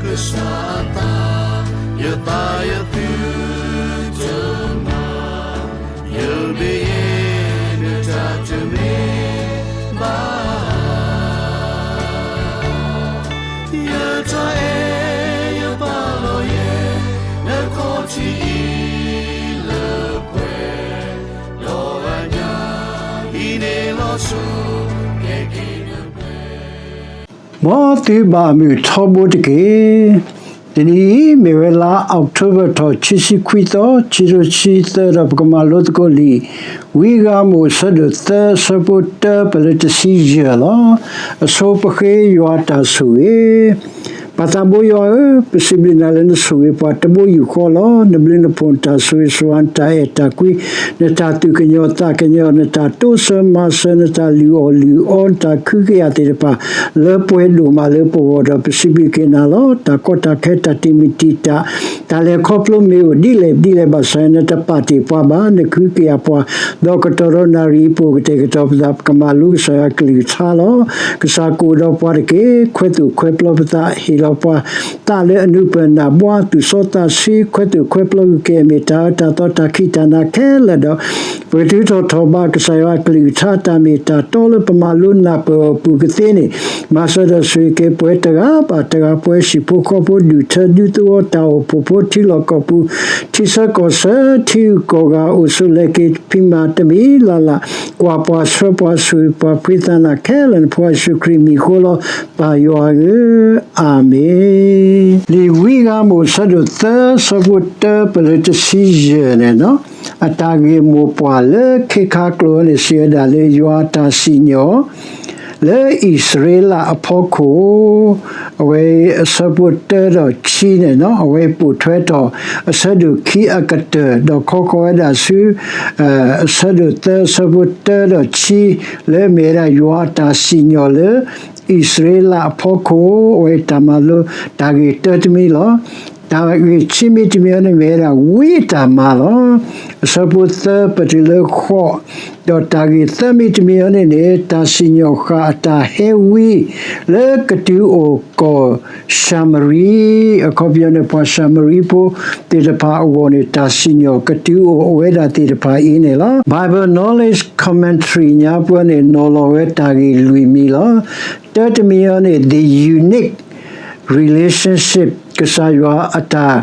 ကစၢ်အသး, ယသးယသုတမၤ, ယမ့ၢ်ယဲ နတၢ်တမ့ၢ်ဘၣ်. ယတၢ်အဲၣ်ယပာ်လီၤယဲ နခီၣ်ထံးအံၤလၢပှဲၤ, ဒီးအညၣ်အံၤန့ၣ်လီၤဆီ ကဲက့ၤနပှဲၤ မ်သုဘၣ်မုာ်ထီဘိတက့ၢ်. တနံၤအံၤ မ့ၢ်ဝဲလါအီးကထိဘၢၣ်ထီၣ် ခံဆံခွံသီ, ခံကထိခံဆံသၢ ဒီးပကမၤလိသကိးလံာ် ဝံဂၤမိၣ် အဆၢဒိၣ်သၢ အဆၢဖိတၢ ပလၢတဆံယဲၢ်လီၤ. အဆိပဃ့ယွၤတၢ်ဆိၣ်ဂ့ၤ. ပၢ်သးဘိယွၤဧၢ, ပစံးဘျုးနၤလၢနဆိၣ်ဂ့ၤပှၤတဘိယူၢ်ဃီလီၤ. နဘျုးနဖှိၣ် နတၢ်ဆိၣ်ဂ့ၤဆိၣ်ဝါ နတၢ်အဲၣ်တၢ်ကွံ, နတၢ်သူၣ်ကညီၤသးကညီၤ, နတၢ်တိစၢၤမၤစၢၤ, နတၢ်လုၢ်အီၣ်လုၢ်အီ, နတၢ်ခုကယာ်သ့ၣ်တဖၣ် လၢပှဲၤဒိၣ်မးလၢပဂီၢ်ဒီး ပစံးဘျုးက့ၤနၤလီၤ. တၢ်ကီတၢ်ခဲ တၢ်တံာ်မုၢ်တံာ်တာ်, တၢ်လဲၤခီဖျိမ့ၢ်အိၣ်ဒ်လဲၣ်ဒ်လဲၣ်ဘၣ်ဆၣ် နတပာ်တ့ၢ်ပှၤဘၣ်, နခုကယာ်ပှၤ, ဒီးကတီၢ်ဒီးနၣ်ရံၣ်အပူၤ ကတဲာ်ကတီၤပသး ပကမၤလိကစၢ်ယွၤကလုၢ်ကထါလီၤ. ကစၢ်ကအိၣ်ဒီးပှၤတက့ၢ်. ခွဲးသူၣ်ခွဲးပျီပသး, ဟ့ၣ်လီၤပှၤ သးလၢအနုၢ်ပၢၢ်နၢ်ဘှါ, သူၣ်စီသးဆှံ, ခွဲးသူၣ်ခွဲးပျီက့ၤ အမ့ၢ်တၢ်အၢတၢ်သီတၢ်ခံးတၢ်နၤခဲလၢာ်ဒီး ပကထုးထီၣ်ထီၣ်ဘး ကစၢ်ယွၤအကလုၢ်ကထါ တၢ်မ့ၢ်တၢ်တီလၢပမၤလိနၢ်ပၢၢ်အီၤပူၤကသ့န့ၣ်, မၤစၢၤဒီးဆိၣ်ဂ့ၤက့ၤပှၤတဂၤဘၣ်တဂၤ, ပှၤဟံၣ်ဖိဃီဖိ, ဒူၣ်ထၢဒူသဝီ, တၢ်အိၣ်ဖှိၣ်ဖိ, ထံလီၢ်ကီၢ်ပူၤ, ထံဆၢကီၢ်ဆၢ, ထံဂုၤကီၢ်ဂၤ, အိၣ်ဆူၣ်လဲၤက့ၤဖံးမၤတမံၤလၢ်လၢ်, ကွၢ်ပှၤဆှၢပှၤ ဆိၣ်ဂ့ၤပှၤ ဖှံသးနးခဲလၢာ် နဖိယ့ၣ်ၡူးခရံာ်မံၤအဃိလီၤ. ပၢ်ယွၤဧၢ, အၤမ့ၣ်. လံာ်ဝံဂၤမိၣ် အဆၢဒိၣ်သၢ အဆၢဖိတၢ ပလၢတဆံယဲၢ်န့ၣ်, အတၢ်ဂ့ၢ်မိၢ်ပှၢ်လၢခ့ခါကျိာ်န့ၣ် စံးဝဲဒၣ်လၢ ယွၤအတၢ်စံၣ်ညီၣ် လၢအံၣ်စရ့လးအဖီခိၣ်, အဝဲအဆၢဖိတၢဒီးခံန့ၣ်, အဝဲပိာ်ထွဲထီၣ် အဆၢဒိၣ်ခံအကတၢၢ် ဒီးခီဃီၤဝဲဒၣ်ဆူ အဆၢဒိၣ်သၢ အဆၢဖိတၢဒီးခံ လၢမ့ၢ်ဝဲဒၣ်ယွၤအတၢ်စံၣ်ညီၣ်လၢ အံၣ်စရ့လးအဖီခိၣ်, အဝဲတၢ်မၤလိတၢ်ဂ့ၢ်တၢတမံၤလီၤ. တၢ်ဂ့ၢ်ခံမံၤတမံၤအံၤန့ၣ် မ့ၢ်ဝဲဒၣ်ဝံအတၢ်မၤလီၤ. အဆၢဖိသၢ ပတုၤလၢဃိး, ဒီးတၢ်ဂ့ၢ်သၢမံၤတမံၤအံၤန့ၣ်န့ၣ် တၢ်စံၣ်ညီၣ်ဃာ်အတၢ်ဟဲဝံ လၢကတုၤအိၣ်ကီၢ်ၡၤမရံ, အခီပညီန့ၣ် ပှၤၡၤမရံဖိသ့ၣ်တဖၣ်အဂီၢ်န့ၣ် တၢ်စံၣ်ညီၣ်ကတုၤအိၣ်အဝဲဒၣ်သ့ၣ်တဖၣ်အံၤန့ၣ်လီၤ. Bible Knowledge Commentary ညါပှၤန့ၣ် နီၤလီၤဝဲတၢ်ဂ့ၢ်လွံၢ်မံၤလီၤ. တၢတမံၤအံၤန့ၣ် the unique relationship ကစၢ်ယွၤအတၢ်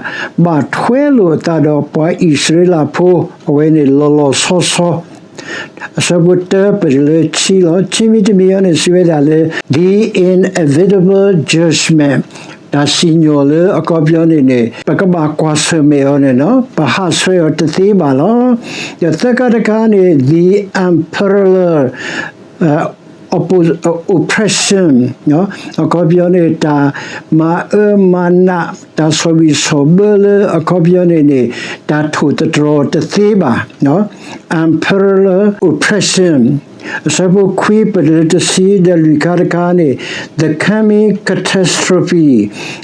ဘၣ်ထွဲလိာ်အသးဒီးပှၤအံၣ်စရ့လးဖိ အဝဲန့ၣ်လီၤလီၤဆီဆီ အဆၢဖိတၢ ပတုၤလၢခံလီၤ. ခံမံၤတမံၤအံၤန့ၣ် စံးဝဲဒၣ်လၢ the inevitable judgment တၢ်စံၣ်ညီၣ်လၢအခီပညီန့ၣ်န့ၣ် ပကဘၣ်ကွၢ်ဆၢၣ်မဲာ်အီၤန့ၣ်လီၤ. ပဟးဆှဲးအီၤတသ့ဘၣ်လီၤ. ဒီးသၢခါတခါန့ၣ် the unparalleled oppo- oppression အခီပညီန့ၣ် တၢ်မၤအၢမၤနး တၢ်ဆီၣ်ဘံၣ်ဆီၣ်ဘၢလၢအခီပညီန့ၣ်န့ၣ် တၢ်ထိၣ်သတြီၤတသ့ဘၣ် unparalleled oppression အဆၢဖိခွံ ပတုၤလၢတဆံ ဒီးလွံၢ်ခါတခါန့ၣ် the coming catastrophe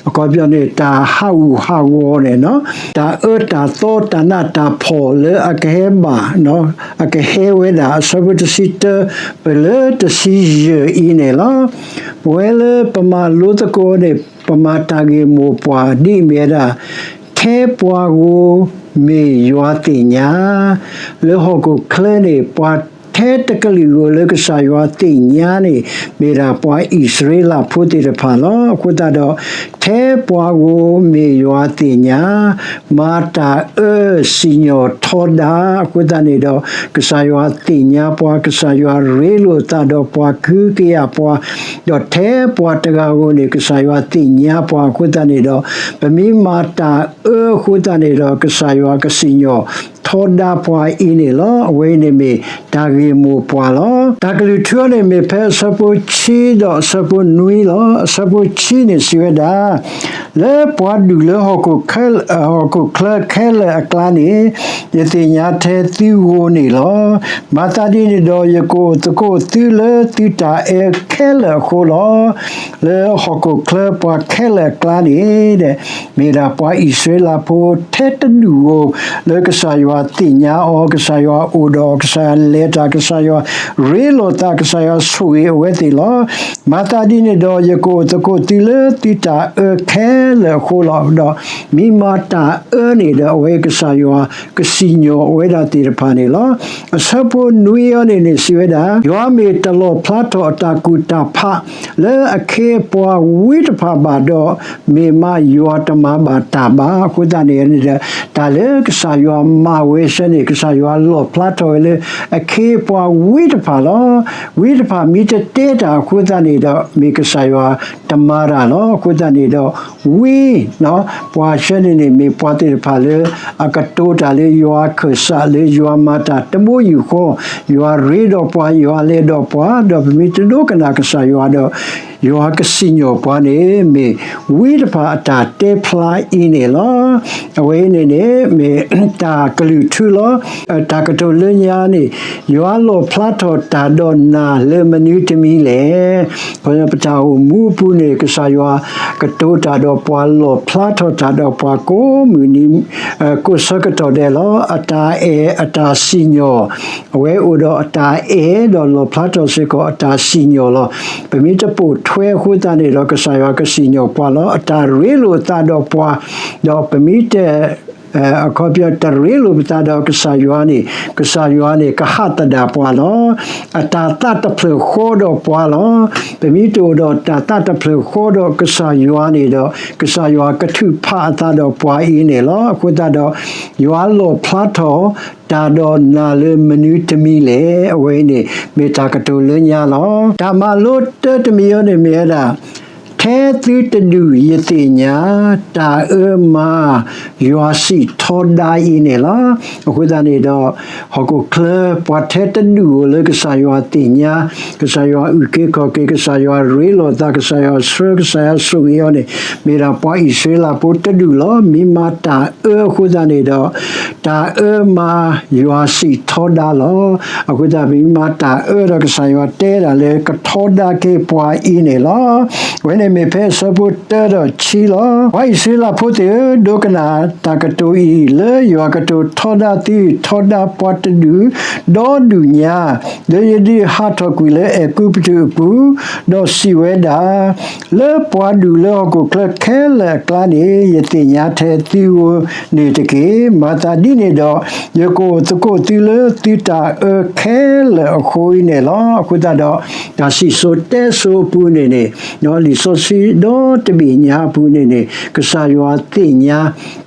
အခီပညီန့ၣ် တၢ်ဟးဂူာ်ဟးဂီၤန့ၣ်လီၤ. တၢ်အၢတၢ်သီ တၢ်နးတၢ်ဖှီၣ်လၢအကဟဲဘၣ် အကဟဲဝဲဒၣ် အဆၢဖိတဆံတၢ ပတုၤလၢတဆံယဲၢ်အံၤန့ၣ်လီၤ. ပဝဲလၢပမၤလိသကိးန့ၣ် ပမၤတၢ်ဂ့ၢ်မိၢ်ပှၢ်ဒ်အမ့ၢ်ဝဲဒၣ် ထဲပှၤဂီၢ်မ့ၢ်ယွၤသ့ၣ်ညါ, လၢဟီၣ်ခိၣ်ချၢန့ၣ် ပှၤထဲတကလုာ်ဂီၢ်လၢကစၢ်ယွၤသ့ၣ်ညါန့ၣ် မ့ၢ်ဒၣ်ပှၤအံၣ်စရ့လးဖိသ့ၣ်တဖၣ်လီၤ. အဃိသတးဒီး ထဲပှၤဂီၢ်မ့ၢ်ယွၤသ့ၣ်ညါ, မၤတၢ်အၢစံၣ်ညီၣ်ထီဒါ, အဃိသတးန့ၣ်ဒီး ကစၢ်ယွၤသ့ၣ်ညါပှၤ, ကစၢ်ယွၤရ့လိာ်သးဒီးပှၤ ခုကယာ်ပှၤ, ဒီးထဲပှၤတဂၤဧိၤန့ၣ် ကစၢ်ယွၤသ့ၣ်ညါပှၤအဃိသတးန့ၣ်ဒီး ပမ့ၢ်မၤတၢ်အၢအဃိသတးန့ၣ်ဒီး ကစၢ်ယွၤကစံၣ်ညီၣ်ထီဒါပှၤအံၤန့ၣ်လီၤ. အဝဲအံၤန့ၣ်မ့ၢ်တၢ်ဂ့ၢ်မိၢ်ပှၢ်လီၤ. တၢ်ကလုၢ်ထူန့ၣ်မ့ၢ်ဖဲအဆၢဖိခံဒီးအဆၢဖိနွံလီၤ. အဆၢဖိခံန့ၣ်စံးဝဲဒၣ် လၢပှၤဒူၣ်လၢဟီၣ်ခိၣ်ခဲ- ဟီၣ်ခိၣ်ချၢခဲလၢာ်အကျါန့ၣ် ယသ့ၣ်ညါထဲသုဂီၢ်န့ၣ်လီၤ. မၤသးဒ်န့ၣ်ဒီး ယကအိၣ်သကိးသုလၢသုတၢ်အဲၣ်ခဲလၢာ်အဃိလီၤ. လၢဟီၣ်ခိၣ်ချၢပှၤခဲလၢာ်အကျါန့ၣ် မ့ၢ်ဒၣ်ပှၤအံၣ်စရ့လးဖိထဲတဒူၣ်ဧိၤလၢကစၢ်ယွၤ ကစၢ်ယွၤသ့ၣ်ညါအီၤ, ကစၢ်ယွၤအိၣ်ဒီးအီၤ, ကစၢ်ယွၤလဲၤတၢ်, ကစၢ်ယွၤရ့လိာ်သး, ကစၢ်ယွၤဆိၣ်ဂ့ၤအဝဲသ့ၣ်လီၤ. မၤသးဒ်န့ၣ်ဒီး ယကအိၣ်သကိးသုလၢသုတၢ်အၢခဲလၢာ်အဃိလီၤ. ဒီးမ့ၢ်မၤတၢ်အၢန့ၣ်ဒီး အဝဲကစၢ်ယွၤကစံၣ်ညီၣ်အဝဲဒၣ်သ့ၣ်တဖၣ်န့ၣ်လီၤ. အဆၢဖိနွံအံၤန့ၣ်န့ၣ် စံးဝဲဒၣ်, ယွၤမ့ၢ်တလီၣ်ဖျါထီၣ်အတၢ်ကူၣ်တၢ်ဖး လၢအခ့အပှၤဝံတဖၣ်ဘၣ်ဒီး, မ့ၢ်မးယွၤတမၤဘၣ်တၢ်ဘၣ်. အဃိသတးန့ၣ်ဒီး တၢ်လၢကစၢ်ယွၤမၤဝဲဆၢန့ၣ် ကစၢ်ယွၤလီၣ်ဖျါထီၣ်ဝဲလၢအခ့အပှၤဝံတဖၣ်လီၤ. ဝံတဖၣ်မ့ၢ်တတဲတၢ်အဃိသတးန့ၣ်ဒီး မ့ၢ်ကစၢ်ယွၤတမၤတၢ်လီၤ. အဃိသတးန့ၣ်ဒီး ဝံ ပှၤဆၢန့ၣ်န့ၣ် မ့ၢ်ပှၤသ့ၣ်တဖၣ်လၢ အကတိၤတၢ်လၢယွၤခၢၣ်စး လၢယွၤမၤတၢ်တဘိယူၢ်ဃီ, ယွၤရ့ဒီးပှၤ, ယွၤလဲၤဒီးပှၤ, ဒီးပမ့ၢ်တဒိကနၣ်ကစၢ်ယွၤဒီး ယွၤကစံၣ်ညီၣ်ပှၤန့ၣ် မ့ၢ်ဝံတဖၣ်အတၢ်တဲဖျါအံၤန့ၣ်လီၤ. အဝဲအံၤန့ၣ်န့ၣ် မ့ၢ်တၢ်ကလုၢ်ထူလီၤ. တၢ်ကတိၤလၢညါန့ၣ် ယွၤလီၣ်ဖျါထီၣ်တၢ်ဒီးနၤလၢမနုၤတမံၤလဲၣ်. ပတၢ်အိၣ်မူအပူၤန့ၣ် ကစၢ်ယွၤကတိၤတၢ်ဒီးပှၤ လီၣ်ဖျါထီၣ်တၢ်ဒီးပှၤကိးမုၢ်နံၤ ကိးဆၢကတီၢ်ဒဲးလီၤ. အတၢ်အဲၣ်အတၢ်စံၣ်ညီၣ် အဝဲအိၣ်ဒီးအတၢ်အဲၣ်ဒီးလီၣ်ဖျါထီၣ်စ့ၢ်ကီးအတၢ်စံၣ်ညီၣ်လီၤ. ပမ့ၢ်တပိာ်ထွဲအဃိသတးန့ၣ်ဒီး ကစၢ်ယွၤကစံၣ်ညီၣ်ပှၤလီၤ. အတၢ်ရ့လိာ်သးဒီးပှၤ, ဒီးပမ့ၢ်တ အခီပညီတရ့လိာ်ပသးဒီးကစၢ်ယွၤန့ၣ် ကစၢ်ယွၤန့ၣ်ကဟးသဒၣ်ပှၤလီၤ. အတၢ်သးတဖျၢၣ်ဃီဒီးပှၤလီၤ. ပမ့ၢ်တအိၣ်ဒီးတၢ်သးတဖျၢၣ်ဃီဒီးကစၢ်ယွၤန့ၣ်ဒီး ကစၢ်ယွၤကထုးဖးအသးဒီးပှၤအံၤန့ၣ်လီၤ. အဃိသတးဒီး ယွၤလီၣ်ဖျါထီၣ်တၢ်ဒီးနၤလၢမနုၤတမံၤလဲၣ်. အဝဲအံၤန့ၣ် မ့ၢ်တၢ်ကတိၤလၢညါလီၤ. တၢ်မၤလိတၢတမံၤအံၤန့ၣ်မ့ၢ်ဝဲဒၣ် ထဲသုတဒူၣ်ယသ့ၣ်ညါ တၢ်အၢမၤယွၤစံၣ်ထီဒါအံၤန့ၣ်လီၤ. အဃိသတးန့ၣ်ဒီး ဟီၣ်ခိၣ်ချၢ ပှၤထဲတဒူၣ်ဧိၤလၢကစၢ်ယွၤသ့ၣ်ညါ, ကစၢ်ယွၤအုၣ်က့ၤခီၣ်က့ၤ, ကစၢ်ယွၤရ့လိာ်သး, ကစၢ်ယွၤဆှၢ, ကစၢ်ယွၤဆိၣ်ဂ့ၤအီၤန့ၣ် မ့ၢ်ဒၣ်ပှၤအံၣ်စရ့လးဖိတဒူၣ်လီၤ. မ့ၢ်မၤတၢ်အၢအဃိသတးန့ၣ်ဒီး တၢ်အၢမၤယွၤစံၣ်ထီဒါလီၤ. အဃိသတး ပမ့ၢ်မၤတၢ်အၢဒီးကစၢ်ယွၤတဲဒၣ်လၢကထီဒါက့ၤပှၤအံၤန့ၣ်လီၤ. အဝဲန့ၣ်မ့ၢ်ဖဲအဆၢဖိတၢဒီးခံလီၤ. ပှၤအံၣ်စရ့လးဖိသ့ၣ်ဧၢ, ဒိကနၣ်တၢ်ကတိၤအံၤ, လၢယွၤကတိၤထီဒါသု, ထီဒါပှၤတဒူၣ် ဒီဒူၣ်ညါ လၢယဒုးဟးထီၣ်ကွံာ်လၢအဲၤကူပတူးအပူၤ, ဒီးစံးဝဲဒၣ်, လၢပှၤဒူၣ်လၢဟီၣ်ခိၣ်ချၢခဲလၢာ်အကျါန့ၣ် ယသ့ၣ်ညါထဲသုဧိၤန့ၣ်တက့ၢ်. မၤသးဒ်န့ၣ်ဒီး ယကအိၣ်သကိးသုလၢသုတၢ်အၢခဲလၢာ်အဃိအံၤန့ၣ်လီၤ. အဃိသတးဒီး တၢ်စံၣ်စိၤတဲစိၤအပူၤန့ၣ်န့ၣ် လံာ်စီဆှံဒီတဘ့ၣ်ညါအပူၤန့ၣ်န့ၣ် ကစၢ်ယွၤသ့ၣ်ညါ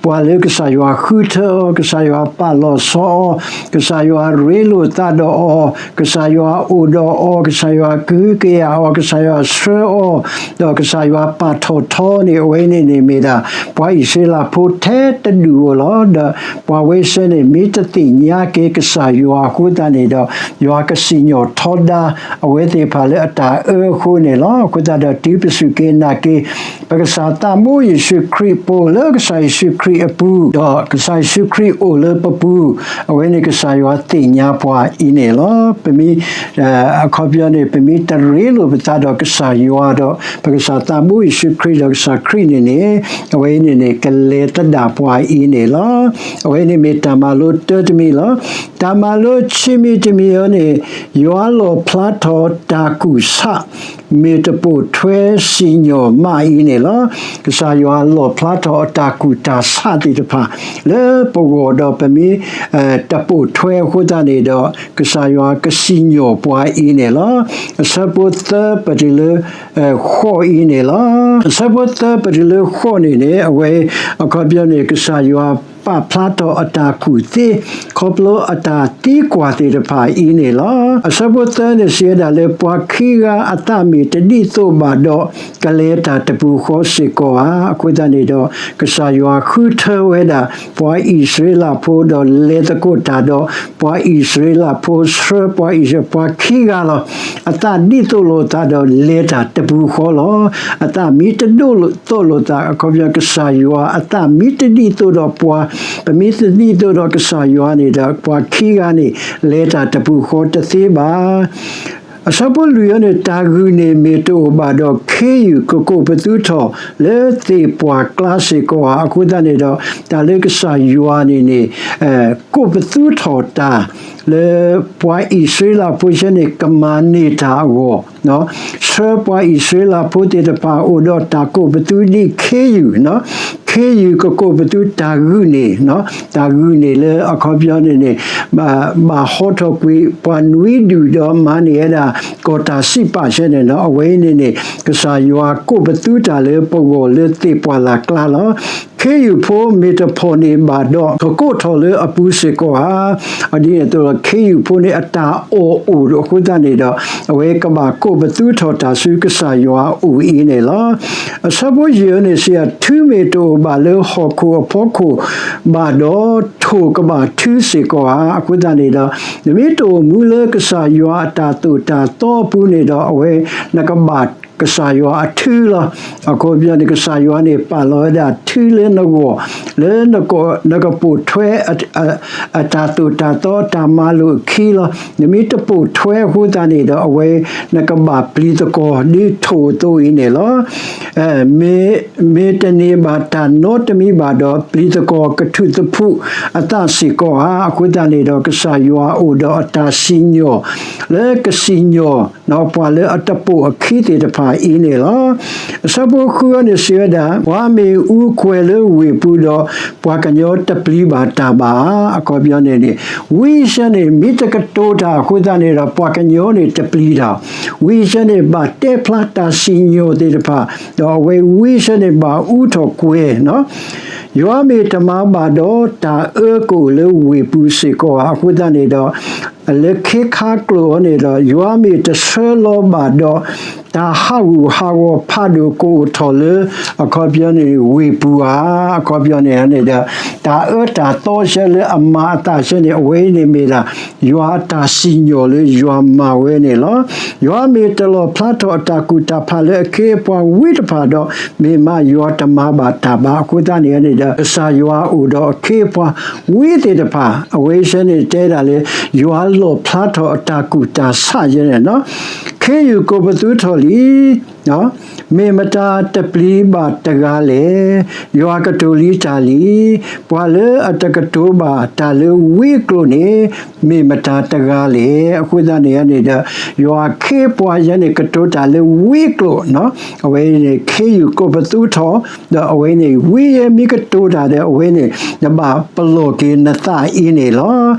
ပှၤလၢကစၢ်ယွၤဃုထၢအီၤ, ကစၢ်ယွၤပာ်လီၤဆီအီၤ, ကစၢ်ယွၤရ့လိာ်သးဒီးအီၤ, ကစၢ်ယွၤအိၣ်ဒီးအီၤ, ကစၢ်ယွၤကဟုကယာ်အီၤ, ကစၢ်ယွၤဆှၢအီၤ, ဒီးကစၢ်ယွၤပာ်ထီၣ်ထီန့ၣ် အဝဲန့ၣ်န့ၣ်မ့ၢ်ဒၣ် ပှၤအံၣ်စရ့လးဖိထဲတဒူၣ်ဧိၤလီၤ. ဒီးပှၤဝဲဆၢန့ၣ် မ့ၢ်တသ့ၣ်ညါက့ၤကစၢ်ယွၤအဃိသတးန့ၣ်ဒီး ယွၤကစံၣ်ညီၣ်ထီဒါ အဝဲသ့ၣ်တဖၣ်လၢအတၢ်အၢအဃိန့ၣ်လီၤ. အဃိသတးဒီးတုၤပစူၢ်က့ၤနာ်က့ၤ ပကစၢ်သးဘိယ့ၣ်ၡူးခရံာ် ပအိၣ်လၢကစၢ်ယ့ၣ်ၡူးခရံာ်အပူၤ, ဒီးကစၢ်ယ့ၣ်ၡူးခရံာ်အိၣ်လၢပပူၤ, အဝဲန့ၣ်ကစၢ်ယွၤသ့ၣ်ညါပှၤအံၤန့ၣ်လီၤ. ပမ့ၢ် အခီပညီန့ၣ် ပမ့ၢ်တရ့လိာ်ပသးဒီးကစၢ်ယွၤဒီး ပကစၢ်သးဘိယ့ၣ်ၡူးခရံာ်ဒီးကစၢ်ခရံာ်န့ၣ်န့ၣ် အဝဲအံၤန့ၣ်န့ၣ် ကလဲၤသဒၣ်ပှၤအံၤန့ၣ်လီၤ. အဝဲန့ၣ်မ့ၢ်တၢ်မၤလိတၢတမံၤလီၤ. တၢ်မၤလိခံမံၤတမံၤအံၤန့ၣ် ယွၤလီၣ်ဖျါထီၣ်တၢ်ကူၣ်ဆး မ့ၢ်တပိာ်ထွဲစံၣ်ညီၣ်မးအံၤန့ၣ်လီၤ. ကစၢ်ယွၤလီၣ်ဖျါထီၣ်အတၢ်ကူၣ်တၢ်ဆးသ့ၣ်တဖၣ် လၢပဂီၢ်ဒီးပမ့ၢ် တပိာ်ထွဲအဃိသတးန့ၣ်ဒီး ကစၢ်ယွၤကစံၣ်ညီၣ်ပှၤအံၤန့ၣ်လီၤ. အဆၢဖိသၢပတုၤလၢ ဃိးအံၤန့ၣ်လီၤ. အဆၢဖိသၢပတုၤလၢဃိးန့ၣ်န့ၣ် အဝဲအခီပညီန့ၣ် ကစၢ်ယွၤပာ်ဖျါထီၣ်အတၢ်ကူၣ်သ့ ခီဖျိအတၢ်သံကွၢ်သ့ၣ်တဖၣ်အံၤန့ၣ်လီၤ. အဆၢဖိသၢန့ၣ်စံးဝဲဒၣ်လၢ ပှၤခံဂၤအသးမ့ၢ်တဒ်သိးဘၣ်ဒီး ကလဲၤတၢ်တပူၤဃီစ့ၢ်ကီးဧါ. အဃိသတးန့ၣ်ဒီး ကစၢ်ယွၤဃုထၢဝဲဒၣ် ပှၤအံၣ်စရ့လးဖိဒီးလဲၤသကိးတၢ်ဒီး ပှၤအံၣ်စရ့လးဖိဆှၢပှၤအံၣ်စရ့လး ပှၤခံဂၤလီၤ. အသးဒ်သိးလိာ်သးဒီးလဲၤတၢ်တပူၤဃီလီၤ. အသးမ့ၢ်တဒ်သိးလိာ်သး အခီပညီကစၢ်ယွၤ အသးမ့ၢ်တဒ်သိးဒီးပှၤ ပမ့ၢ်တဒ်သိးဒီးကစၢ်ယွၤန့ၣ်ဒီး ပှၤခံဂၤန့ၣ် လဲၤတၢ်တပူၤဃီတသ့ဘၣ်. အဆၢဖိလွံၢ်အံၤန့ၣ် တၢ်ဂုာ်န့ၣ်မ့ၢ်တအိၣ်ဘၣ်ဒီး ခ့ယုၢ်ကကိးပသူထီၣ်လၢသ့ၣ်ပှၢ်ကျါစ့ၢ်ကီးဧါ. အဃိသတးန့ၣ်ဒီး တၢ်လၢကစၢ်ယွၤန့ၣ်န့ၣ် ကိးပသူထီၣ်တၢ် လၢပှၤအံၣ်စရ့လးဖိဆၢန့ၣ် ကမၤန့ၢ်တၢ်အဂီၢ် ဆှၢပှၤအံၣ်စရ့လးဖိသ့ၣ်တဖၣ်အိၣ်ဒီးတၢ်ကိးပသူဒ်ခ့ယုၢ်, ခ့ယုၢ်ကကိးပသူတၢ်ဂုာ်န့ၣ်, တၢ်ဂုာ်န့ၣ်လၢအခီပညီန့ၣ်န့ၣ် ဘၣ်ဟီထီၣ်ကွံာ်ပှၤနွံဒူၣ်ဒီးမၤန့ၢ်ဝဲဒၣ် ကီၢ်တၢ်စံးပာ်ဆၢန့ၣ်လီၤ. အဝဲအံၤန့ၣ်န့ၣ် ကစၢ်ယွၤကိးပသူတၢ်လၢပဂီၢ်လၢသ့ၣ်ပှၢ်လၢ်ကျါလီၤ. ခ့ယုၢ်ဖိမ့ၢ်တဖီၣ်န့ၢ်ဘၣ်ဒီး ကကိးထီၣ်လၢအပူၤစ့ၢ်ကီးဧါ. ဒ်န့ၣ်အသိးဒီး ခ့ယုၢ်ဖိန့ၣ်အတၢ်အီၣ်အိၣ်အဃိသတးန့ၣ်ဒီး အဝဲကဘၣ်ကိးပသူထီၣ်တၢ်ဆူကစၢ်ယွၤအအိၣ်အံၤန့ၣ်လီၤ. အဆၢဖိယဲၢ်န့ၣ်စံး ထုမ့ၢ်တအိၣ်ဘၣ်လၢဟီၣ်ခိၣ်အဖီခိၣ်ဘၣ်ဒီး ထိၣ်ကဘၣ်ထုစ့ၢ်ကီးဧါ. အဃိသတးန့ၣ်ဒီး နမ့ၢ်တအိၣ်မူလၢကစၢ်ယွၤအတၢ်သိၣ်တၢ်သီအပူၤန့ၣ်ဒီး အဝဲနကဘၣ်ကစၢ်ယွၤအထုလီၤ. အခီပညီန့ၣ် ကစၢ်ယွၤန့ၣ် ပာ်လီၤဝဲဒၣ်ထုလၢနဂီၢ် လၢနကပိာ်ထွဲ အတၢ်သိၣ်တၢ်သီ တၢ်မၤလိာ်အခံလီၤ. နမ့ၢ်တပိာ်ထွဲအဃိသတးန့ၣ်ဒီး အဝဲနကဘၣ်ပျံၤသကွီၤ ဒ်ထိၣ်အသိးအံၤန့ၣ်လီၤ. မ့ၢ်တန့ၢ်ဘၣ်တၢ်နီတမံၤဘၣ်ဒီး ပျံၤသကွီၤကထူၣ်သဖှိၣ်အသးစ့ၢ်ကီးဧါ. အဃိသတးန့ၣ်ဒီး ကစၢ်ယွၤအိၣ်ဒီးအတၢ်စံၣ်ညီၣ် လၢကစံၣ်ညီၣ် ပှၤလၢအတပိာ်အခံသ့ၣ်တဖၣ်အံၤန့ၣ်လီၤ. အဆၢဖိဃုန့ၣ်စံးဝဲဒၣ် ပှၤမ့ၢ်အူကွဲၤလၢဝ့ၢ်ပူၤဒီး ပှၤကညီတပျံၤဘၣ်တၢ်ဘၣ်. အခီပညီန့ၣ်န့ၣ် ဝံဆၢန့ၣ် မ့ၢ်တကတိၤတၢ်အဃိသတးန့ၣ်ဒီး ပှၤကညီန့ၣ်တပျံၤတၢ်, ဝံဆၢန့ၣ် ဘၣ်တဲဖျါတၢ်စံၣ်ညီၣ်သ့ၣ်တဖၣ် ဒီးအဝဲဝံဆၢန့ၣ် ဘၣ်အူထီၣ်ကွဲၤ ယွၤမ့ၢ်တမၤဘၣ်ဒီး တၢ်အၢကအိၣ်လၢဝ့ၢ်ပူၤစ့ၢ်ကီးဧါ. အဃိသတးန့ၣ်ဒီး လၢခ့ခါကျိာ်အံၤန့ၣ်ဒီး ယွၤမ့ၢ်တဆှၢလီၤဘၣ်ဒီး တၢ်ဟးဂူာ်ဟးဂီၤဖးဒိၣ်ကအိၣ်ထီၣ်လၢ အခီပညီန့ၣ် ဝ့ၢ်ပူၤဧါ. အခီပညီန့ၣ်န့ၣ်ဒီး တၢ်အၢတၢ်သီဆၢလၢအမၤအသးဆၢန့ၣ် အဝဲအံၤန့ၣ်မ့ၢ်ဒၣ် ယွၤအတၢ်စံၣ်ညီၣ်လၢယွၤမၤဝဲန့ၣ်လီၤ. ယွၤမ့ၢ်တလီၣ်ဖျါထီၣ်အတၢ်ကူၣ်တၢ်ဖးလၢအခ့အပှၤဝံတဖၣ်ဒီး မ့ၢ်မးယွၤတမၤဘၣ်တၢ်ဘၣ်. အဃိသတးန့ၣ်န့ၣ်ဒီး ကစၢ်ယွၤအိၣ်ဒီးအခ့အပှၤဝံသ့ၣ်တဖၣ် အဝဲဆၢန့ၣ်တဲဒၣ်လၢ ယွၤလီၣ်ဖျါထီၣ်အတၢ်ကူၣ်တၢ်ဆးယဲန့ၣ်လီၤ. ခ့ယုၢ်ကိးပသူထီၣ်လံ မ့ၢ်မတၤတပျံၤဘၣ်တဂၤလဲၣ်. ယွၤကတိၤလံတၢ်လံ. ပှၤလၢအတကတိၤဘၣ်တၢ်လၢဝံအကျိာ်န့ၣ် မ့ၢ်မတၤတဂၤလဲၣ်. အဃိသတးန့ၣ်န့ၣ်ဒီး ယွၤအခ့အပှၤယဲန့ၣ် ကတိၤတၢ်လၢဝံအကျိာ်, အဝဲန့ၣ် ခ့ယုၢ်ကိးပသူထီၣ် ဒီးအဝဲန့ၣ် ဝံယဲမ့ၢ်ကတိၤတၢ်ဒီး အဝဲန့ၣ် နဘၣ်ပလီၢ်က့ၤနသးအံၤန့ၣ်လီၤ.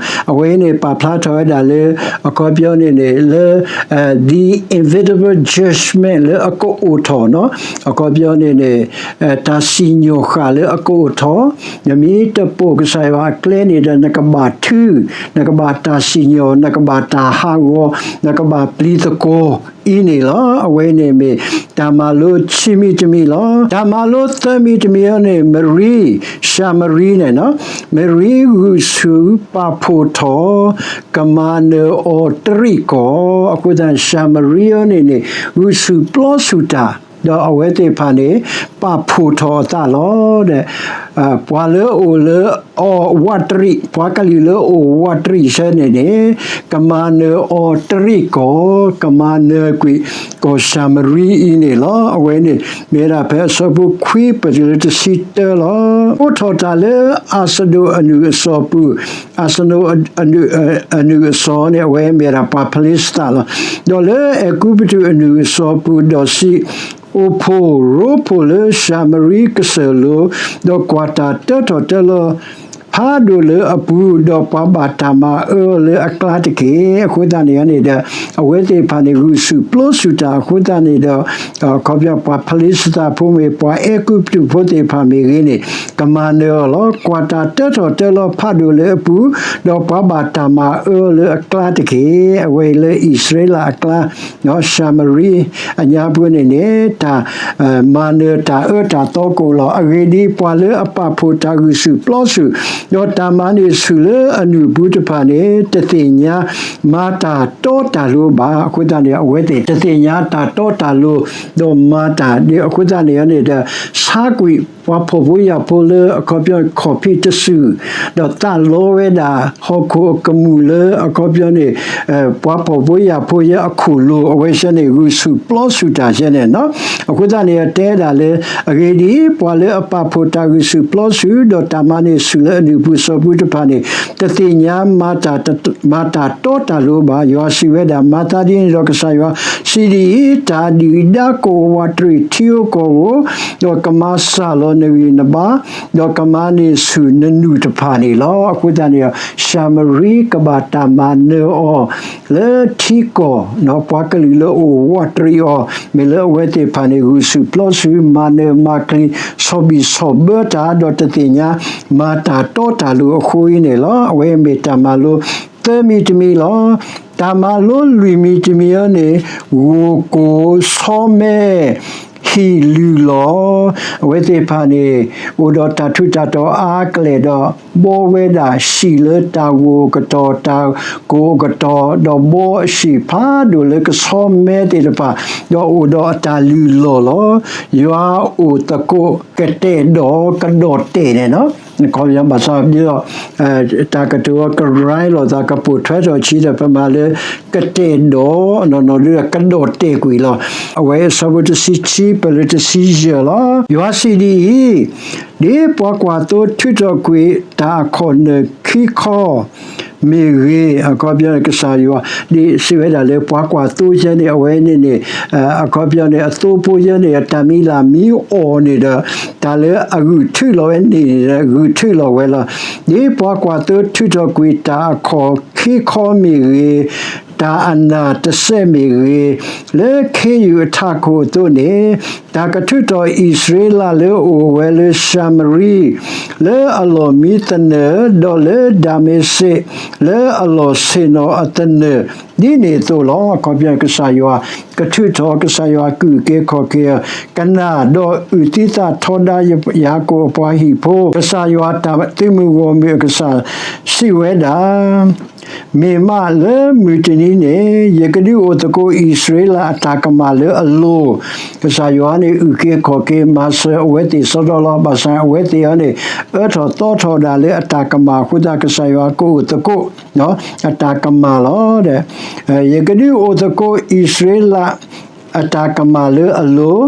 အဝဲန့ၣ် ပာ်ဖျါထီၣ်ဝဲဒၣ်လၢ အခီပညီန့ၣ်န့ၣ် လၢ the inevitable judgment လၢအကအိၣ်ထီၣ်, အခီပညီန့ၣ်န့ၣ် တၢ်စံၣ်ညီၣ်ဃာ်လၢအကအိၣ်ထီၣ်, နမ့ၢ်တပိာ်ကစၢ်ယွၤအကျဲန့ၣ်ဒီး နကဘၣ်ထု, နကဘၣ်တၢ်စံၣ်ညီၣ်, နကဘၣ်တၢ်ဟးဂီၤ, နကဘၣ်ပျံၤသကွီၤအံၤန့ၣ်လီၤ. အဝဲန့ၣ်မ့ၢ်တၢ်မၤလိခံမံၤတမံၤလီၤ. တၢ်မၤလိသၢမံၤတမံၤအံၤန့ၣ် မရံ, ၡၤမရံန့ၣ်, မရံဂုာ်ဆူၣ်ပာ်ဖှိၣ်ထီၣ် ကမၤနၢၤအီၤတရံးကီၢ်. အဃိသတး ၡၤမရံအံၤန့ၣ်န့ၣ် ဂုာ်ဆူၣ်ပျီဆူၣ်တၢ်, ဒီးအဝဲသ့ၣ်တဖၣ်န့ၣ် ပာ်ဖှိၣ်ထီၣ်အသးလီၤ. ပှၤလၢအအိၣ်လၢအီၣ်ဝးတရံး, ပှၤကလုာ်လၢအအိၣ်ဝးတရံးဆၢန့ၣ်န့ၣ် ကမၤနၢၤအီၤတရံးကီၢ်, ကမၤနၢၤကွံာ်ကီၢ်ၡၤမရံအံၤန့ၣ်လီၤ. အဝဲန့ၣ် မ့ၢ်ဝဲဒၣ်ဖဲအဆၢဖိခွံပတုၤလၢတဆံတၢလီၤ. အိးထီၣ်တၢ်လၢအးစဒိၣ်အနုာ်အစီၤပူၤ, အးစဒိၣ်အနုာ်အစီၤန့ၣ် အဝဲမ့ၢ်ဝဲဒၣ်ပှၤဖလံၡသးလီၤ. ဒီးလၢအဲၤကူပတူးအနုာ်အစီၤပူၤ, ဒီးစံး, အိၣ်ဖှိၣ်ရိဖှိၣ်လၢၡၤမရံကစၢၢ်လိၤ, ဒီးကွၢ်တၢ်တၢထီၣ်တၢလီၤ ဖးဒိၣ်လၢအပူၤ, ဒီးပှၤဘၣ်တၢ်မၤအၢအီၤလၢအကျါတက့ၢ်. အဃိသတးန့ၣ်န့ၣ်ဒီး အဝဲသ့ၣ်တဖၣ်န့ၣ် ဂုာ်ဆူၣ်ပျီဆူၣ်တၢ်အဃိသတးန့ၣ်ဒီး အခီပညီ ပှၤဖလံၡသးဖိမ့ၢ်ပှၤအဲၤကူပတူးဖိသ့ၣ်တဖၣ်မ့ၢ်ဂ့ၤန့ၣ် ကမၤနၢၤအီၤလီၤ. ကွၢ်တၢ်တၢထီၣ်တၢလီၤဖးဒိၣ်လၢအပူၤ, ဒီးပှၤဘၣ်တၢ်မၤအၢအီၤလၢအကျါတက့ၢ်. အဝဲအံၤလၢအံၣ်စရ့လးအကျါ ဒီးၡၤမရံအညါပူၤန့ၣ်န့ၣ် တၢ်မၤနၢၤတၢ်အၢတၢ်သီကအိၣ်လီၤ. အဂ့ၢ်ဒ်အံၤ, ပှၤလၢအပာ်ဖှိၣ်တၢ်ဂုာ်ဆူၣ်ပျီဆူၣ်, ဒီးတၢ်မၤန့ၢ်ဆူၣ်လၢအနုာ်ပူၤတဖၣ်န့ၣ် တသ့ၣ်ညါမၤတၢ်တီတၢ်လိၤဘၣ်. အဃိသတးန့ၣ် အဝဲသ့ၣ်တသ့ၣ်ညါတၢ်တီတၢ်လိၤ, ဒီးမၤတၢ်ဒ်အဃိသတးန့ၣ်န့ၣ်ဒီး ဆါကွံာ် ပှၤဖှီၣ်ဖိယာ်ဖိလၢအခီပညီခီၣ်ဖံးတစူၢ်, ဒီးသးလီဝဲဒၣ်ဟီၣ်ခိၣ်အကမူၣ်လၢအခီပညီန့ၣ် ပှၤဖှီၣ်ဖိယာ်ဖိယဲအခိၣ်လိၤ အဝဲဆဲန့ၣ် ဂုာ်ဆူၣ်ပျီဆူၣ်တၢ်ဆဲန့ၣ်လီၤ. အဃိသတးန့ၣ် တဲဒၣ်လၢ အဂ့ၢ်ဒ်အံၤ, ပှၤလၢအပာ်ဖှိၣ်တၢ်ဂုာ်ဆူၣ်ပျီဆူၣ်, ဒီးတၢ်မၤန့ၢ်ဆူၣ်လၢအနုာ်ပူၤစီၤပူၤတဖၣ်န့ၣ် တသ့ၣ်ညါ မၤတၢ်တီတၢ်လိၤဘၣ်. ယွၤစံးဝဲဒၣ်, မၤသးဒ်န့ၣ်ဒီး ကစၢ်ယွၤစံးဒ်အံၤ, တၢ်ဒုၣ်ဒါကအိၣ်ဝးတရံးထံဧိၤကီၢ်ဧိၤ, ဒီးကမၤစှၤလီၤနဂံၢ်နဘါ, ဒီးကမၤန့ၢ်ဆူၣ်နနူၢ်တဖၣ်န့ၣ်လီၤ. အဃိသတးန့ၣ်ဒီး ၡၤမရံကဘၣ်တၢ်မၤနၢၤအီၤ လၢထံကီၢ်, ပှၤကလုာ်လၢအအိၣ်ဝးတရံးအီၤ, မ့ၢ်လၢအဝဲသ့ၣ်တဖၣ်န့ၣ် ဂုာ်ဆူၣ်ပျီဆူၣ်, မၤနၢၤမၤကျံၤ, ဆီၣ်ဘံၣ်ဆီၣ်ဘၢတၢ်, ဒီးတသ့ၣ်ညါ မၤတၢ်တီတၢ်လိၤအဃိအံၤန့ၣ်လီၤ. အဝဲမ့ၢ်တၢ်မၤလိသၢမံၤတမံၤလီၤ. တၢ်မၤလိလွံၢ်မံၤတမံၤအံၤန့ၣ် ဂိၢ်ကိၢ်ဆီမဲ ဟံၣ်လုၢ်လီၢ်, အဝဲသ့ၣ်တဖၣ်န့ၣ် အိၣ်ဒီးတၢ်ထူးတၢ်တီၤအါကလဲာ်ဒီး ဘှီဝဲဒၣ်ဟံၣ်လၢတၢ်ဂိၢ်အကတီၢ် တၢ်ကိၢ်အကတီၢ်, ဒီးဘှီအဟံၣ်ဖးဒိၣ်လၢကဆီမဲသ့ၣ်တဖၣ်, ဒီးအိၣ်ဒီးအတၢ်လုၢ်လီၢ်လီၤ. ယွၤအိၣ်သကိးကတဲာ်ဒီးကဒီၢ်တဲာ်န့ၣ်လီၤ. ဘၣ်ဆၣ်ဒီး တၢ်ကတိၤဝဲကရၢလိာ်သး ကပိာ်ထွဲထီၣ်ဆံးဒီး ပမၤလၢ ကတဲာ်ဒီး နီၢ်နီၢ်ဒုးဒီး ကဒီၢ်တဲာ်ကွံာ်လီၤ. အဝဲအဆၢဖိတဆံခံ ပၢၢ်လၢတဆံယဲၢ်လီၤ. ယွၤစံးဒ်အံၤ, ဒ်ပှၤကွၢ်သိထုးထီၣ်ကွံာ်တၢ်အခီၣ်နၢၣ်ခံခီ မ့ၢ်ဂ့ၤ, အခီပညီန့ၣ် ကစၢ်ယွၤ ဒ်စံးဝဲဒၣ်လၢ ပှၤကွၢ်သိဆဲန့ၣ် အဝဲန့ၣ်န့ၣ် အခီပညီန့ၣ် အသိဖိဆဲန့ၣ် တၢ်မံၤလၢ်မံၤအီၣ်န့ၣ်ဒီး တၢ်လၢအဂုာ်ထုးလီၤဝဲန့ၣ် ဂုာ်ထုးလီၤဝဲလီၤ. ဒ်ပှၤကွၢ်သိထုးထီၣ်ကွံာ်တၢ်အခီၣ်ခံခီမ့ၢ်ဂ့ၤ, တၢ်အနၢ်တစဲးမ့ၢ်ဂ့ၤ, လၢခ့ယုၢ်အထးခိၣ်အသိးန့ၣ်, တၢ်ကထုးထီၣ်အံၣ်စရ့လးလၢအအိၣ်ဝဲလၢၡၤမရံ, လၢအလီၢ်မံသနၢၣ်, ဒီးလၢဒၤမ့းစ့း, လၢအလီၢ်ဆ့ၣ်နီၤအသနၢၣ်, ဒ်န့ၣ်အသိးလီၤ. အခီပညီကစၢ်ယွၤကထုးထီၣ် ကစၢ်ယွၤကအုၣ်က့ၤခီၣ်က့ၤ ကနၣ်ဒီးအုၣ်သံသးထီဒါယၤကိာ်အပှၤဟံၣ်ဖိ, ကစၢ်ယွၤတၢ်သုးမုၢ်ဂီၢ်မုၢ်အကစၢ် စံးဝဲဒၣ်, မ့ၢ်မးလၢမုၢ်တနံၤန့ၣ် ယကဒုးအိၣ်သကိးအံၣ်စရ့လးအတၢ်ကမၣ်လၢအလိၤ, ကစၢ်ယွၤန့ၣ်အုၣ်က့ၤခီၣ်က့ၤ မၤစၢၤအဝဲသ့ၣ်စီဒီလီၤ. ဘၣ်ဆၣ်အဝဲသ့ၣ်အံၤန့ၣ် အၢထီၣ်သီထီၣ်ဒၣ်လၢအတၢ်ကမၣ်အဃိသတး ကစၢ်ယွၤကအိၣ်သကိး အတၢ်ကမၣ်လီၤ. ယကဒုးအိၣ်သကိးအံၣ်စရ့လး အတၢ်ကမၣ်လၢအလိၤ,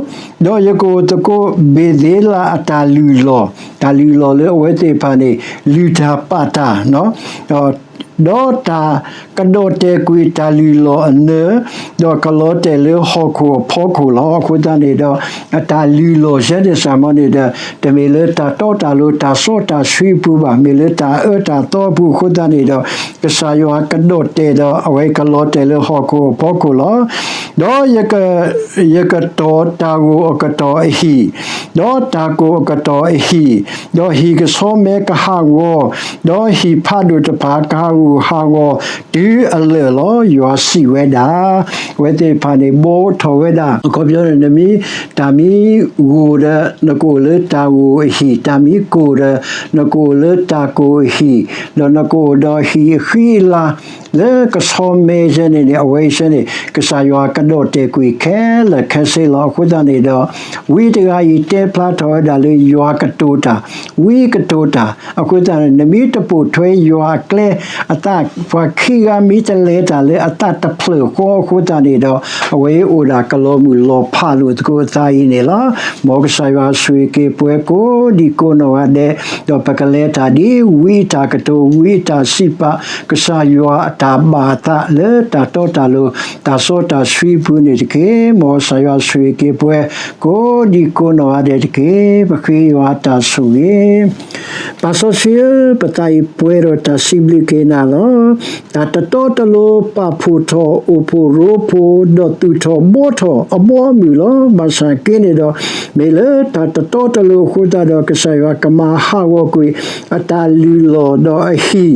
ဒီးယကအိၣ်သကိးဘ့ၤသ့လးအတၢ်လုၢ်လီၢ်, တၢ်လုၢ်လီၢ်လၢအဝဲသ့ၣ်တဖၣ်န့ၣ် လုၢ်တၢ်ပာ်တၢ်, ဒီးတၢ်ကဒီၣ်တဲာ်ကွံာ်တၢ်လုၢ်လီၢ်အနၢၤ, ဒီးကလီၤတဲာ်လၢဟီၣ်ခိၣ်အဖီခိၣ်လီၤ. အဃိသတးန့ၣ်ဒီး အတၢ်လုၢ်လီၢ်ဆဲန့ၣ်စ့ၢ်မီၤန့ၣ်ဒီး တမ့ၢ်လၢတၢ်တီတၢ်လိၤ တၢ်စီတၢ်ဆှံအပူၤဘၣ်, မ့ၢ်လၢတၢ်အၢတၢ်သီအပူၤအဃိသတးန့ၣ်ဒီး ကစၢ်ယွၤကဒီၣ်တဲာ်ဒီး အဝဲကလီၤတဲာ်လၢဟီၣ်ခိၣ်အဖီခိၣ်လီၤ. ဒီးယကတီၤတၢ်ဂိၢ်အကတီၢ်အဟံၣ်, ဒီးတၢ်ကိၢ်အကတီၢ်အဟံၣ်, ဒီးဟံၣ်ကဆီမဲကဟးဂီၤ, ဒီးဟံၣ်ဖးဒိၣ်တဖၣ်ကဟးဂူာ်ဟးဂီၤတုၤအလၢာ်လီၤ. ယွၤစံးဝဲဒၣ်, အဝဲသ့ၣ်တဖၣ်န့ၣ် ဘှီထီၣ်ဝဲဒၣ် အခီပညီန့ၣ် နမ့ၢ်တၢ်မံဂိၢ်ဒီး နကအိၣ်လၢတၢ်ဂိၢ်အဟံၣ်, တၢ်မံကိၢ်ဒီး နကအိၣ်လၢတၢ်ကိၢ်အဟံၣ်, ဒီးနကအိၣ်ဒီးဟံၣ်အဃံအလၤ လၢကဆီမဲဆဲန့ၣ်န့ၣ် အဝဲဆဲန့ၣ် ကစၢ်ယွၤကဒီၣ်တဲာ်ကွံာ်ခဲလၢာ်ခဲဆ့လီၤ. အဃိသတးန့ၣ်ဒီး ဝံတဂၤအံၤတဲဖျါထီၣ်ဝဲဒၣ်လၢယွၤကတိၤတၢ်, ဝံကတိၤတၢ်, အဃိသတးန့ၣ် နမ့ၢ်တပိာ်ထွဲယွၤအကျဲ အသးပှၤခံဂၤမ့ၢ်တလဲၤတၢ်လၢအသးတဖျၢၣ်ဃီအဃိသတးန့ၣ်ဒီး အဝဲအိၣ်ဒၣ်ကလီၤမုၢ်လီၤဖးလိာ်သကိးအသးအံၤန့ၣ်လီၤ. မ်ကစၢ်ယွၤဆိၣ်ဂ့ၤက့ၤပှၤကိးဒံကိးနီၢ်ဂၤဒဲး, ဒီးပကလဲၤတၢ်ဒ်ဝံအတၢ်ကတိၤ ဝံအတၢ်စံးပာ် ကစၢ်ယွၤအတၢ်ဘၣ်အသးလၢတၢ်တီတၢ်လိၤ တၢ်စီတၢ်ဆှံအပူၤန့ၣ်တက့ၢ်. မ်ကစၢ်ယွၤဆိၣ်ဂ့ၤက့ၤပှၤ ကိးဒံကိးနီၢ်ဂၤဒဲးတက့ၢ်. ပဃ့ယွၤအတၢ်ဆိၣ်ဂ့ၤ ပၢ်စီဆှံဧၢ, ပသးအံၤပှဲၤဒီးတၢ်စံးဘျုးက့ၤနၤလီၤ. တၢ်တတီတလိၤပာ်ဖှိၣ်ထီၣ်အိၣ်ဖှိၣ်ရိဖှိၣ် ဒီးသူၣ်ထီၣ်ဘှီထီၣ်အဘီအမုၢ်လီၤ. ဘၣ်ဆၣ်က့န့ၣ်ဒီး မ့ၢ်လၢတၢ်တတီတလိၤအဃိသတးဒီး ကစၢ်ယွၤကမၤဟးဂီၤကွံာ် အတၢ်လုၢ်လီၢ်ဒီး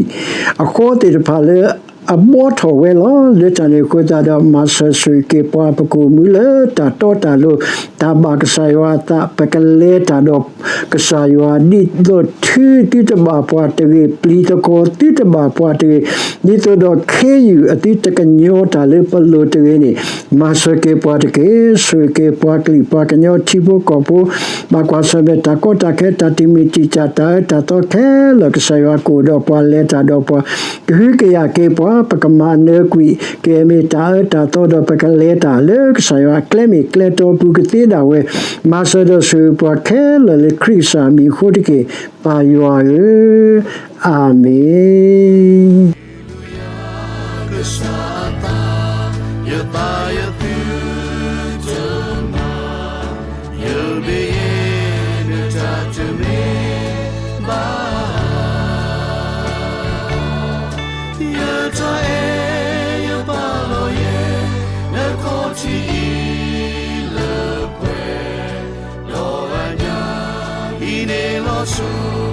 အဟံၣ် အဃီသ့ၣ်တဖၣ်လၢ အဘှီထီၣ်ဝဲလီၤ. လၢတၢ်န့ၣ်အဃိသတးဒီး မၤစၢၤဆိၣ်ဂ့ၤက့ၤပှၤ ပကအိၣ်မူလၢတၢ်တီတၢ်လိၤ တၢ်ဘၣ်ကစၢ်ယွၤအသး ပကလဲၤတၢ်ဒီးကစၢ်ယွၤ ဒ်သိးထုသုတဘၣ်ပှၤတဂ့ၤ ပျံၤသကွီၤသုတဘၣ်ပှၤတဂ့ၤ ဒ်သိးဒီးခ့ယုၢ်အသုတကညီတၢ်လၢပလိၤတဂ့ၤန့ၣ် မၤစၢၤက့ၤပှၤတက့ၢ်. ဆိၣ်ဂ့ၤက့ၤပှၤကလုာ်ပှၤကညီထံဖိကီၢ်ဖိ ဘၣ်ကွၢ်ဆၢၣ်မဲာ်တၢ်ကီတၢ်ခဲ တၢ်တမံၤတံာ်တာ် တၢ်အၢတၢ်သီခဲလၢာ် ကစၢ်ယွၤကအိၣ်ဒီးပှၤ လဲၤတၢ်ဒီးပှၤ ကဟုကယာ်က့ၤပှၤ ပကမၤအနၢၤကွံာ်က့ၤ မ့ၢ်တၢ်အၢတၢ်သီဒီး ပကလဲၤတၢ်လၢကစၢ်ယွၤအကျဲ မ့ၢ်ကျဲတီပူၤကသ့ဒၣ်ဝဲ မၤစၢၤဒီးဆိၣ်ဂ့ၤပှၤခဲလၢာ်လၢခရံာ်ကစၢ်အမံၤအဃိတက့ၢ်. ပၢ်ယွၤဧၢ, အၤမ့ၣ်. ကစၢ်အသး ယသးယသုတမၤ ယမ့ၢ်ယဲ နတၢ်တမ့ၢ်ဘၣ် ယတၢ်အဲၣ်ယပာ်လီၤယဲ နခီၣ်ထံးအံၤလၢပှဲၤ ဒီးအညၣ်ဟံးန့ၢ်လီၤဆိ